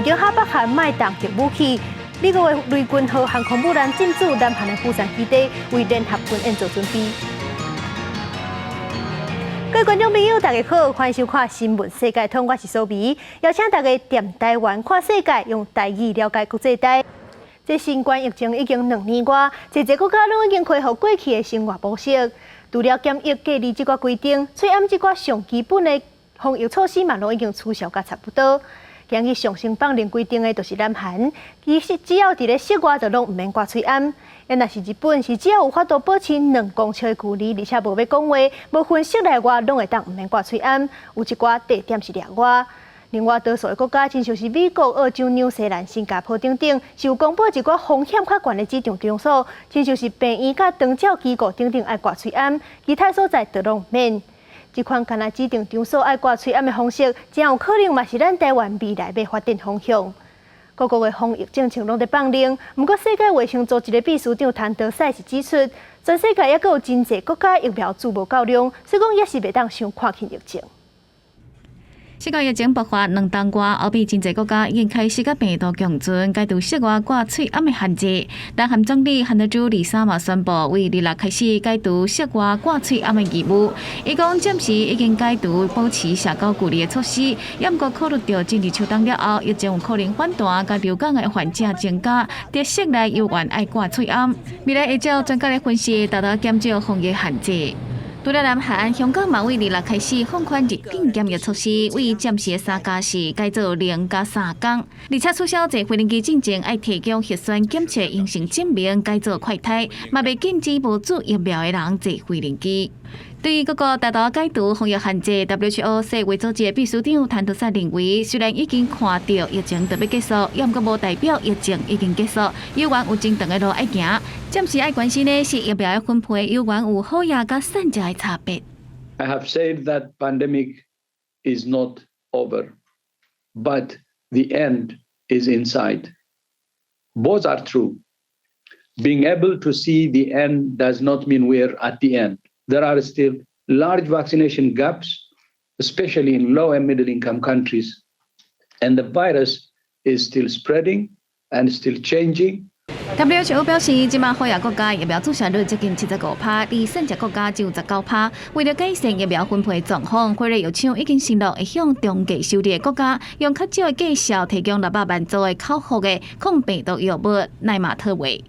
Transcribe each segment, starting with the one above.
著嚇北韓莫動核武器。美國的雷根號航空母艦進駐南韓的釜山基地，為聯合軍演做準備。各位觀眾朋友，大家好，歡迎收看《新聞世界通》，我是蘇美，邀請大家踮台灣看世界，用台語了解國際大。這新冠疫情已經2年外，濟濟國家攏已經恢復過去的生活模式。除了檢疫隔離這寡規定，喙罨這寡上基本的防疫措施嘛，攏已經取消甲差不多。今日上先放任規定的，就是南韓，其實只要佇咧室外就攏毋免掛喙罨。若是日本，是只要有法度保持2公尺的距離，而且無欲講話，無分室內外，攏會當毋免掛喙罨。有一寡地點是例外。另外，多數的國家，親像是美國、澳洲、紐西蘭、新加坡等等，是有公布一寡風險較懸的指定場所，親像是病院佮長照機構等等愛掛喙罨，其他所在就攏毋免。這款干焦指定場所愛掛喙罨的方式，真有可能嘛是咱台灣未來欲發展方向。各國的防疫政策攏佇放寬，毋過世界衛生組織的秘書長譚德塞是指出，全世界猶閣有真濟國家疫苗注無夠量，所以講猶是袂當傷看輕疫情。世界疫情爆發2冬外，歐美真濟國家已經開始佮病毒共存，解除室外掛喙罨的限制。南韓總理韓德洙禮三嘛宣布，為禮六開始解除室外掛喙罨的義務。伊講暫時已經解除保持社交距離的措施，也毋過考慮著進入秋冬了後，疫情有可能反彈，佮流感的患者增加，佇室內猶原愛掛喙罨。未來會照專家的分析，逐逐減少防疫限制。除了南韓，香港嘛為禮六開始放寬入境檢疫措施，為暫時的3加4改做0加3工，而且取消坐飛行機進前愛提供核酸檢測陰性證明，改做快篩，嘛袂禁止無注疫苗的人坐飛行機。對於各國逐逐解除防疫限制，WHO 世衛組織的秘書長譚德塞認為，雖然已經看著疫情就欲結束，猶毋過無代表疫情已經結束，猶原有真長的路愛行。暫時愛關心的是疫苗的分配，猶原有好額佮散隻的差別。 I have said that pandemic is not over, but the end is in sight. Both are true. Being able to see the end does not mean we're at the end. There are still large vaccination gaps, especially in low and middle income countries. And the virus is still spreading and still changing. WHO 表示，這馬好額國家疫苗注射率接近75趴，而散隻國家只有19趴。為了改善疫苗分配狀況，輝瑞藥廠已經承諾會向中低收入的國家用較少的價數提供600萬劑的口服的抗病毒藥物奈瑪特韋。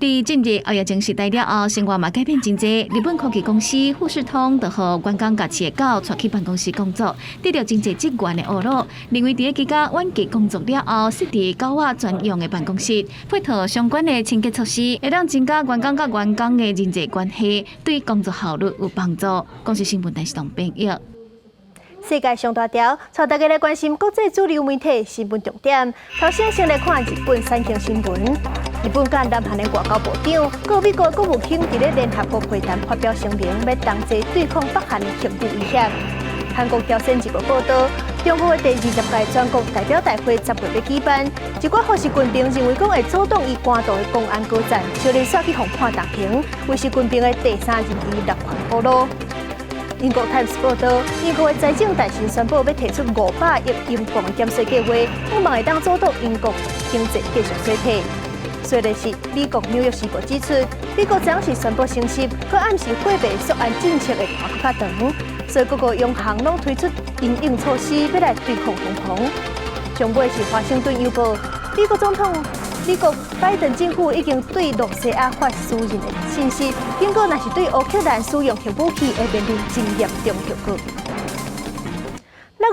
佇進入後疫情時代了後，生活嘛改變真濟。日本科技公司富士通就予員工共飼的狗帶去辦公室工作，得著真濟職員的懊惱，認為佇咧居家遠距工作了後，設置狗仔專用的辦公室，配套相關的清潔措施，會當增加員工佮員工的人際關係，對工作效率有幫助。公視新聞電視台編譯。世界上大條，帶大家來關心國際主流媒體新聞重點。頭先先來看日本產經新聞。日本佮南韓的外交部長，佮美國國務卿佇咧聯合國會談發表聲明，欲同齊對抗北韓的核武威脅。韓國朝鮮日報報導，中國的第20屆全國代表大會10月欲舉辦，一寡予習近平認為講會阻擋伊官渡的公安高層，相連紲去予判重刑，為習近平的第三任期立權鋪路。英國 Times 報導，英國的財政大臣宣布欲提出500億英鎊的減稅計劃，希望會當阻擋英國經濟繼續衰退。雖然是美國紐約時報指出，美國昨是宣布升息，閣暗示貨幣縮壓政策會拖閣較長，所以各國央行攏推出因應措施，欲來對抗通膨。上尾是華盛頓郵報，美國總統美國拜登政府已經對露西亞發私人的信息，警告若是對烏克蘭使用核武器，會面臨真嚴重後果。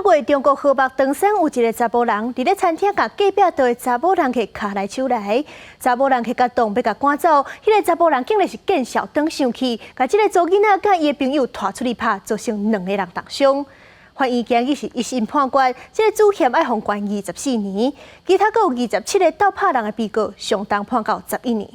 6月，中國河北唐山有一个查埔人，佇咧餐廳共隔壁桌的查某人客跤來手來，查某人客共擋欲共趕走，彼个查埔人竟然是見笑轉生氣，共這个查某囡仔佮伊的朋友拖出去拍，造成兩个人重傷。法院今日是一審判決，這个主嫌愛予關24年，其他閣有27个鬥拍人的被告，上重判到11年。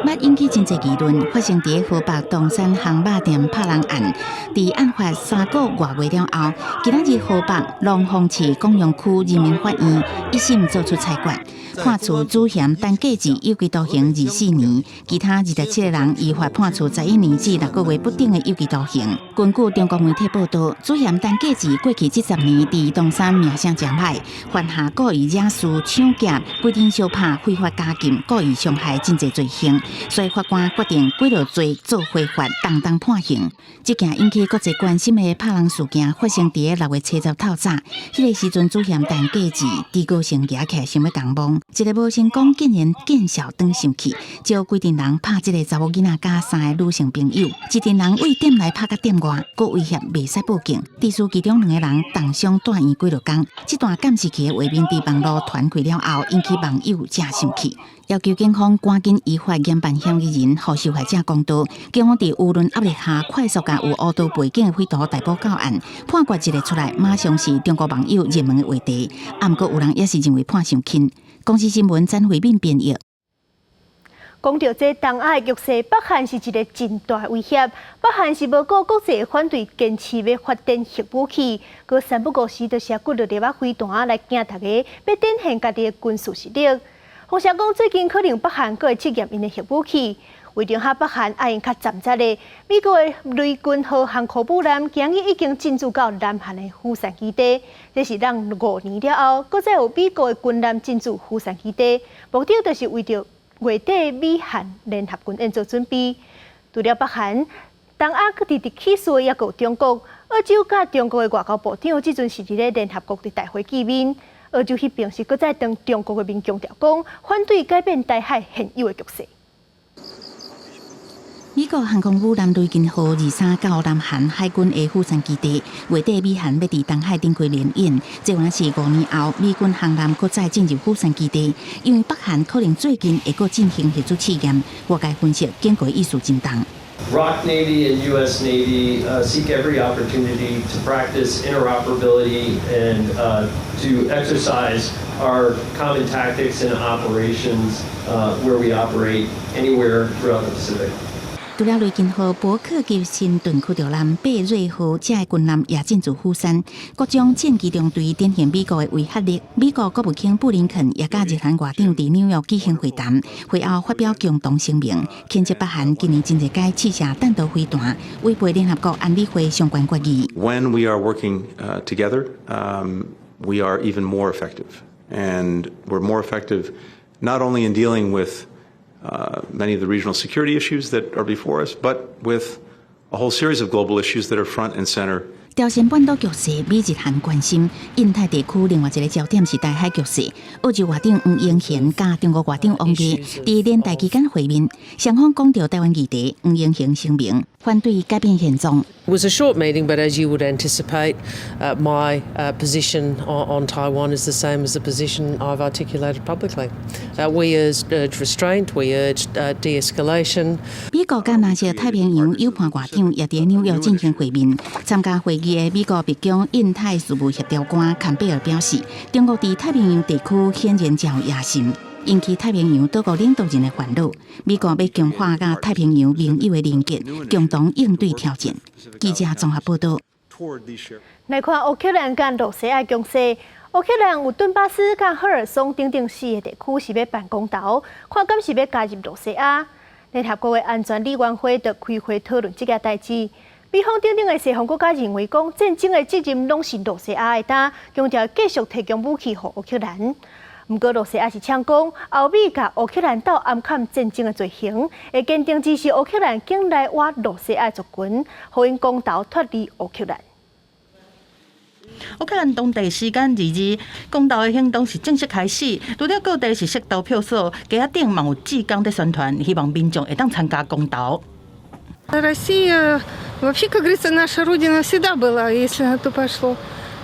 捌引起真濟議論，發生佇河北唐山烘肉店拍人案，佇案發3個外月了後，今仔日河北廊坊市廣陽區人民法院一審作出裁決，判處主嫌陳繼志有期徒刑24年，其他27個人依法判處11年至6個月不等的有期徒刑。根據中國媒體報道，主嫌陳繼志過去這10年佇唐山名聲誠歹，犯下故意惹事、搶劫、規陣相拍、非法監禁、故意傷害真濟罪行，所以法官決定幾落罪做非法，當當判刑。這件引起國際關心的拍人事件發生佇6月初十透早，彼個時陣主嫌陳繼志佇高層舉起來想欲共摸，一个無成功竟然見笑轉生氣，招規陣人拍這个查某囡仔佮三个女性朋友，一陣人對店內拍佮店外，閣威脅袂使報警，致使其中兩个人重傷蹛院幾落工。這段監視器的畫面佇網路傳開了後，引起網友誠生氣，要求警方趕緊依法嚴辦嫌疑人，予受害者公道。警方佇輿論壓力下，快速共有烏道背景的匪徒逮捕到案，判決一个出來，馬上是中國網友熱門的話題。啊，毋過有人也是認為判傷輕。公視新聞詹慧敏編譯。講著這東亞的局勢，北韓是一个真大威脅。北韓是無顧國際反對，堅持欲發展核武器，閣三不五時就射幾落粒仔飛彈來驚大家，欲展現家己的軍事實力。風聲講最近可能北韓閣會試驗𪜶的核武器，為著予北韓愛𪜶較站實的，美國的雷根號航空母艦今日已經進駐到南韓的釜山基地，這是咱5年了後，閣再有美國的軍艦進駐釜山基地，目的就是為著月底美韓聯合軍演做準備。除了北韓，東亞閣佇佇起事的猶閣有中國、澳洲佮中國的外交部長，這陣是佇咧聯合國的大會見面。澳洲彼邊是閣再當中國的面強調講，反對改變台海現有的局勢。美國航空母艦雷根號23到南韓海軍的釜山基地，月底美韓欲佇東海展開聯演，這原來是5年後美軍航艦閣再進入釜山基地，因為北韓可能最近會閣進行核子試驗，外界分析警告意思真重。 ROK Navy and U.S. Navy seek every opportunity to practice interoperability and to exercise our common tactics and operations where we operate anywhere throughout the Pacific. 除了雷根號伯克級神盾驅逐艦、貝瑞號這个軍艦也進駐釜山，各種戰機中隊展現美國的威嚇力。美國國務卿布林肯也佮日韓外長佇紐約舉行會談，會後發表共同聲明，譴責北韓今年真濟擺試射彈道飛彈，違背聯合國安理會相關決議。 When we are working together, we are even more effective, and we're more effective not only in dealing with many of the regional security issues that are before us, but with a whole series of global issues that are front and center. 朝鮮半島局勢，美日韓關心。印太地區另外一个焦點是台海局勢。澳洲外長黃英賢佮中國外長王毅佇聯大期間會面，雙方講著台灣議題。黃英賢聲明反對改變現狀。 It was a short meeting, but as you would anticipate, my position on Taiwan is the same as the position I've articulated publicly. We urged restraint, we urged de-escalation. 美國佮藍色太平洋友伴外長也佇紐約進行會面。參加會議的美國白宮印太事務協調官坎貝爾表示，中國佇太平洋地區顯然誠有野心，引起太平洋島國領導人的煩惱。美國欲強化佮太平洋盟友的連結，共同應對挑戰。記者綜合報道。來看烏克蘭佮羅西亞局勢，烏克蘭有頓巴斯佮赫爾松等等四个地區是欲辦公投，看敢是欲加入羅西亞。聯合國的安全理事會就開會討論這件代誌。美方等等的西方國家認為，講戰爭的責任攏是羅西亞的擔，強調繼續提供武器予烏克蘭。毋過羅西亞是嗆講，歐美共烏克蘭鬥暗崁戰爭的罪行，會堅定支持烏克蘭境內倚羅西亞族群，予𪜶公投脫離烏克蘭。烏克蘭當地時間22，公投的行動是正式開始。除了各地是設投票所，街仔頂嘛有志工佇宣傳，希望民眾會當參加公投。 Россия вообще, как говорится, наша родина всегда была, если на то пошло.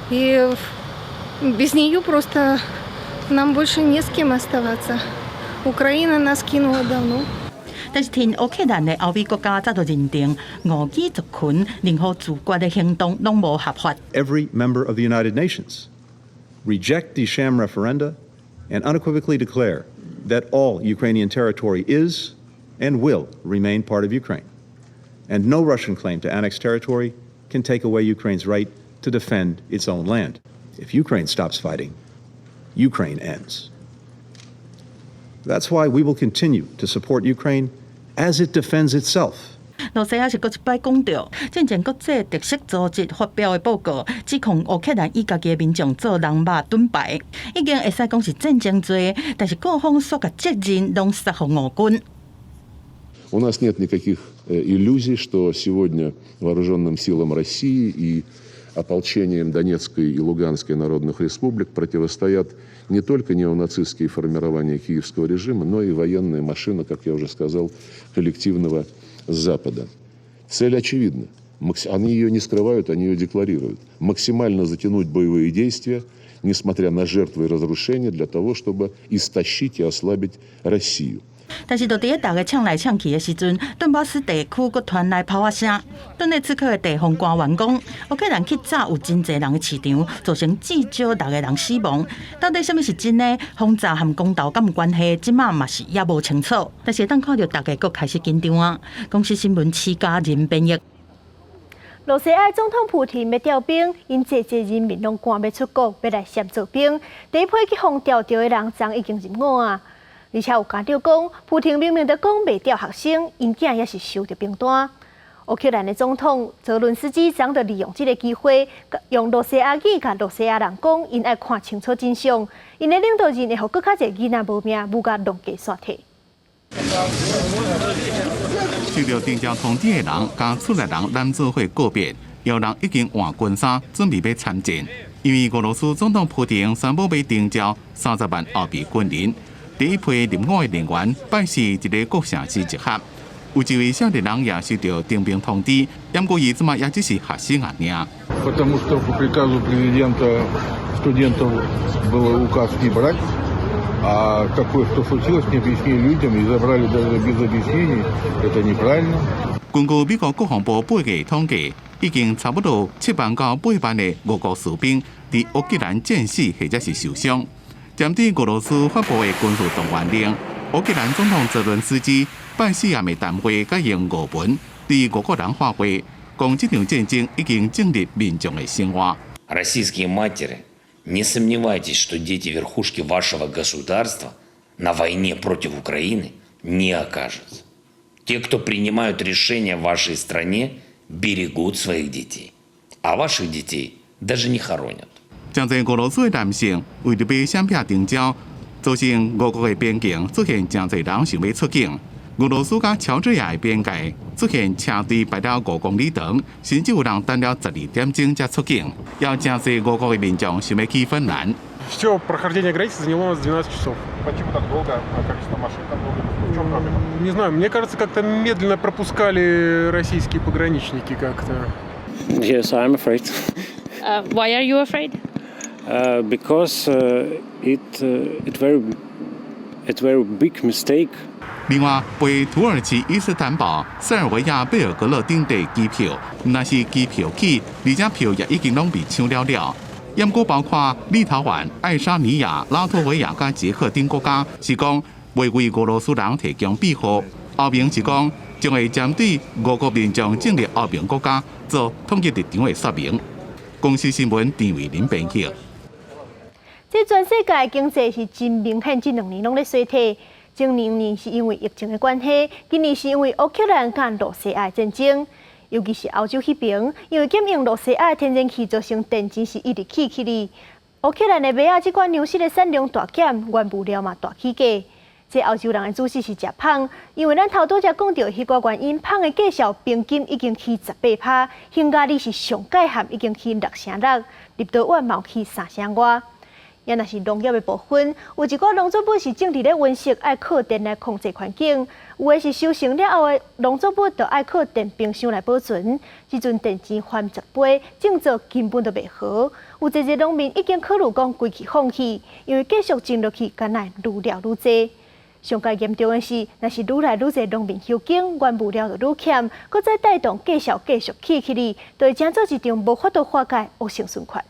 И без нее просто нам больше не с кем оставаться. Украина нас кинула давно. 但是，挺烏克蘭的歐美國家早就認定，俄語族群任何自決的行動攏無合法。 Every member of the United Nations reject these sham referenda and unequivocally declare That all Ukrainian territory is and will remain part of Ukraine. And no Russian claim to annex territory can take away Ukraine's right to defend its own land. If Ukraine stops fighting, Ukraine ends. That's why we will continue to support Ukraine as it defends itself. 羅西亞是閣一擺講著，進前國際特赦組織發表的報告，指控烏克蘭以家己的民眾做人肉盾牌，已經會使講是戰爭罪，但是各方煞共責任攏撒予俄軍。 У нас нет никаких иллюзий, что сегодня вооруженным силам России и ополчениям Донецкой и Луганской народных республик противостоят не только неонацистские формирования киевского режима, но и военная машина, как я уже сказал, коллективного Запада. Цель очевидна. Они ее не скрывают, они ее декларируют. Максимально затянуть боевые действия, несмотря на жертвы и разрушения, для того, чтобы истощить и ослабить Россию. 但是，就佇咧大家嗆來嗆去的時陣，頓巴斯地區閣傳來炮仔聲。頓涅茨克的地方官員講，烏克蘭去炸有真濟人的市場，造成至少六個人死亡。到底啥物是真的？轟炸和公投敢有關係？這馬嘛是猶無清楚。但是，當看著大家閣開始緊張啊！公視新聞徐家仁編譯。羅西亞總統普廷欲調兵，𪜶濟濟人民攏趕欲出國，欲來協助兵。第一批去予調著的人，昨已經入伍啊！而且有家長講，普廷明明就講袂調學生，𪜶囝猶是收著兵單。烏克蘭的總統澤倫斯基昨就利用這个機會，用羅西亞語共羅西亞人講，𪜶愛看清楚真相，𪜶的領導人會予閣較濟囡仔無命，武共浪計煞退。收著徵召通知的人，佮厝內人攬做伙告別，有人已經換軍衫，準備欲參戰。因為俄羅斯總統普廷宣布欲徵召30萬後備軍人，第一批入伍的人員拜四佇咧各城市集合。有一位少年人也收著徵兵通知，毋過伊這馬猶只是學生爾。 Потому что по приказу президента студентов был указ не брать, а такое, что случилось, не объяснили людям и забрали даже без объяснений, это неправильно. 根據美國國防部八月統計，已經差不多7萬到8萬的俄國士兵佇烏克蘭戰死或者是受傷。針對俄羅斯發布的軍事動員令，烏克蘭總統澤倫斯基拜四暗暝談話，佮用俄文對俄國人發話，講這場戰爭已經進入民眾的生活。 Российские матери, не сомневайтесь, что дети верхушки вашего государства на войне против Украины не окажутся. Те, кто принимают решения в вашей стране, берегут своих детей, а ваших детей даже не хоронят. 真濟俄羅斯的男性為著欲閃避徵召，造成俄國的邊境出現真濟人想欲出境。俄羅斯佮喬治亞的邊界出現車隊排了5公里長，甚至有人等了12點鐘才出境。也有真濟俄國的民眾想欲去芬蘭。 Все прохождение границы заняло у нас 12 часов. Почему так долго? А количество машин там много? В чем проблема? Не знаю, мне кажется, как-то медленно пропускали российские пограничники как-то. Yes, I'm afraid. Why are you afraid? Because it very big mistake. 另外，飛土耳其伊斯坦堡、塞爾維亞貝爾格勒等地機票，毋但是機票起，而且票也已經攏被搶了了。毋過包括立陶宛、愛沙尼亞、拉脫維亞佮捷克等國家，是講袂為俄羅斯人提供庇護。歐盟是講將會針對俄國民眾進入歐盟國家做統一立場的說明。公視新聞陳慧琳編譯。這全世界經濟是真明顯，這兩年攏咧衰退。前兩年是因為疫情的關係，今年是因為烏克蘭佮羅西亞戰爭，尤其是歐洲彼爿，因為禁用羅西亞天然氣，造成電錢是一直起起哩。烏克蘭的麥仔這款糧食的產量大減，原物料嘛大起價。這歐洲人的主食是食麭，因為咱頭拄才講著彼個原因，麭的價數平均已經起18%，匈牙利是上蓋譀已經起6成6，立陶宛嘛起3成外。也若是農業的部分，有一寡農作物是種佇咧溫室，愛靠電來控制環境；有的是收成了後的農作物，就愛靠電冰箱來保存。這陣電錢翻10倍，種作根本就袂好。有濟濟農民已經考慮講規氣放棄，因為繼續種落去，敢若愈掠愈濟。上蓋嚴重的是，若是愈來愈濟農民休耕，原物料就愈欠，閣再帶動價數繼續起起哩，就會成做一場無法度化解惡性循環。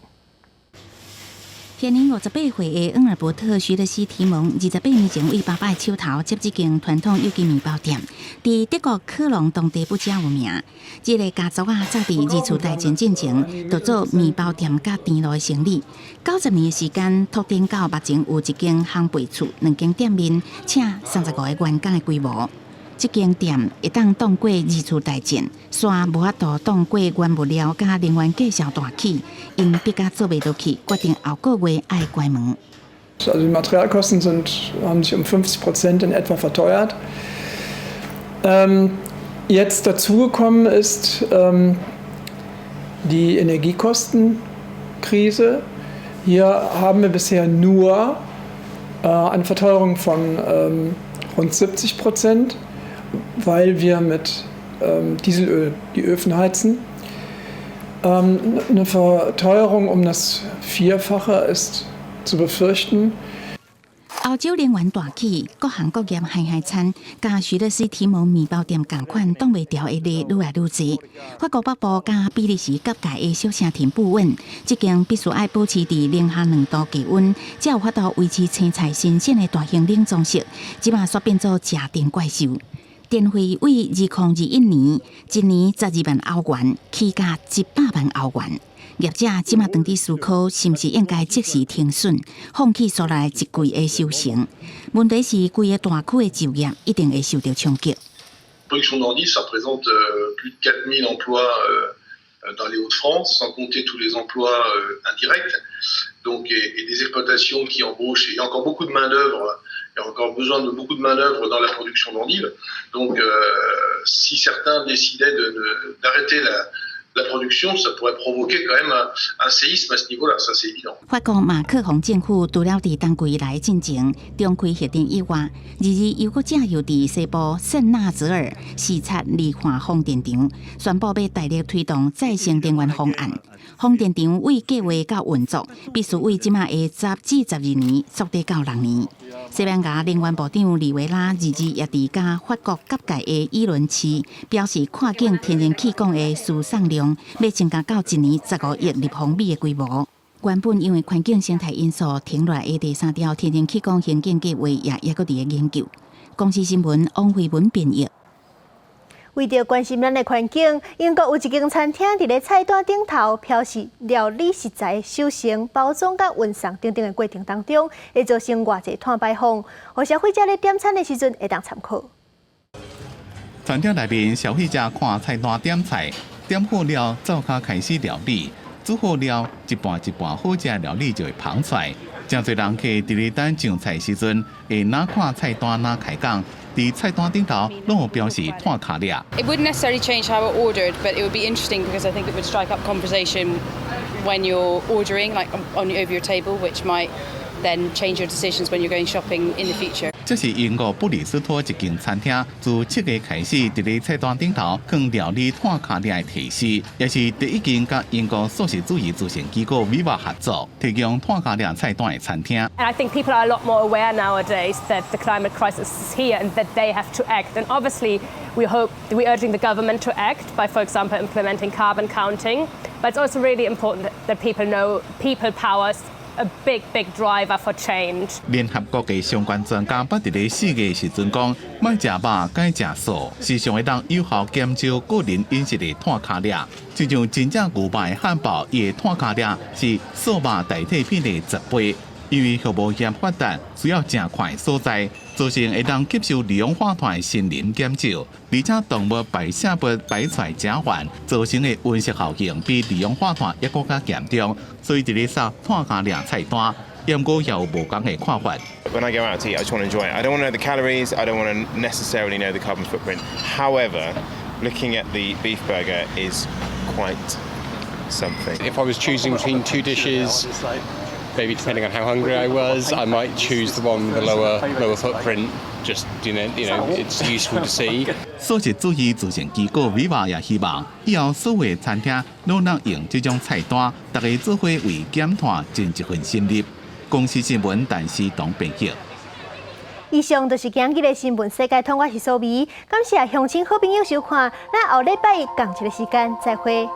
現年58歲的恩爾伯特·徐勒斯提蒙，28年前為爸爸的手頭接這間傳統有機麵包店，佇德國科隆當地不遮有名。這个家族啊，早佇二次大戰進前，就做麵包店佮甜露的生意。90年的時間，拓展到目前有一間烘焙厝、兩間店面，請35個員工的規模。這間店會當擋過二次大戰，煞無法度擋過原物料佮能源價數大起，𪜶逼甲做袂落去，決定後個月愛關門。 Also die Materialkosten haben sich um 50% in etwa verteuert. Jetzt dazugekommen ist die Energiekostenkrise. Hier haben wir bisher nur eine Verteuerung von rund 70%, weil wir mit Dieselöl die Öfen heizen. Eine Verteuerung um das Vierfache ist zu befürchten. 歐洲能源大起，各行各業害害慘，佮徐樂斯提蒙麵包店仝款擋袂牢的例愈來愈濟。法國北部佮比利時各界的小城鎮布穩，這間必須愛保持佇零下2度低溫，才有法度維持青菜新鮮的大型冷藏室，這馬煞變做食電怪獸。電費為2021年，一年12萬歐元，起價100萬歐元。業者這馬當佇思考，是毋是應該即時停損，放棄紲來一季的收成？問題是，規個大區的就業一定會受著衝擊。 Production d'endives, ça représente plus de 4000 emplois dans les Hauts-de-France, sans compter tous les emplois indirects, donc, et des exploitations qui embauchent. Il y a encore beaucoup de main-d'œuvre, il y a encore besoin de beaucoup de main-d'œuvre dans la production d'endives. Donc, si certains décidaient d'arrêter la production, ça pourrait provoquer quand même un séisme à ce niveau-là, ça c'est évident. 法國馬克宏政府除了佇冬季來進前重開核電以外，二二又閣正又佇西部聖納澤爾視察離岸風電場，宣布欲大力推動再生能源方案。風電場為計劃到運作，必須為這馬的10至12年縮短到6年。西班牙能源部長利維拉二二也佇佮法國各界的伊倫市表示，跨境天然氣管的輸送量欲增加到一年15億立方米的規模。原本因為環境生態因素停落來的第三條天然氣管興建計劃也猶閣佇咧研究。公視新聞王慧文編譯。為著關心咱的環境，英國有一間餐廳佇咧菜單頂頭標示料理食材收成、包裝佮運送等等的過程當中，會造成偌濟碳排放，予消費者咧點餐的時陣會當參考。餐廳內面，消費者看菜單點菜，點好了，灶跤開始料理，煮好了，一盤一盤好食料理就會捧出來。誠濟人客佇咧等上菜時陣，會若看菜單若開講。佇菜單頂頭攏有標示碳跤粒。 It wouldn't necessarily change how I ordered, but it would be interesting because I think it would strike up conversation when you're ordering, like on over your table, which might then change your decisions when you're going shopping in the future. 這是英國布里斯托一間餐廳，自7月開始，佇咧菜單頂頭放料理碳跤粒的提示，也是第一間佮英國素食主義慈善機構 Viva 合作，提供碳跤粒菜單的餐廳。 And I think people are a lot more aware nowadays that the climate crisis is here and that they have to act. And obviously, we hope we're urging the government to act by, for example, implementing carbon counting. But it's also really important that people know people power is a big, big driver for change. 聯合國的相關專家捌佇咧4月時陣講，莫食肉，改食素，是上會當有效減少個人飲食的碳跤粒。就像真正牛肉的漢堡，伊的碳跤粒是素肉代替品的10倍。因為畜牧業發達，需要誠寬的所在，造成會當吸收二氧化碳的森林減少，而且動物排泄物排出來誠懸，造成的溫室效應比二氧化碳猶閣較嚴重，所以佇咧掃碳跤粒菜單，毋過也有無仝的看法。 When I go out to eat, I just want to enjoy it. I don't want to know the calories. I don't want to necessarily know the carbon footprint. However, looking at the beef burger is quite something. If I was choosing between two dishes, maybe depending on how hungry I was, I might choose the one with the lower footprint. Just it's useful to see. 素食主義慈善機構 Viva 也希望以後所有餐廳攏能用這種菜單，大家做伙為減碳盡一份心力。公視新聞，陳思東編輯。以上就是今日的新聞世界通，我是蘇美，感謝鄉親好朋友收看，咱後禮拜仝一个時間再會。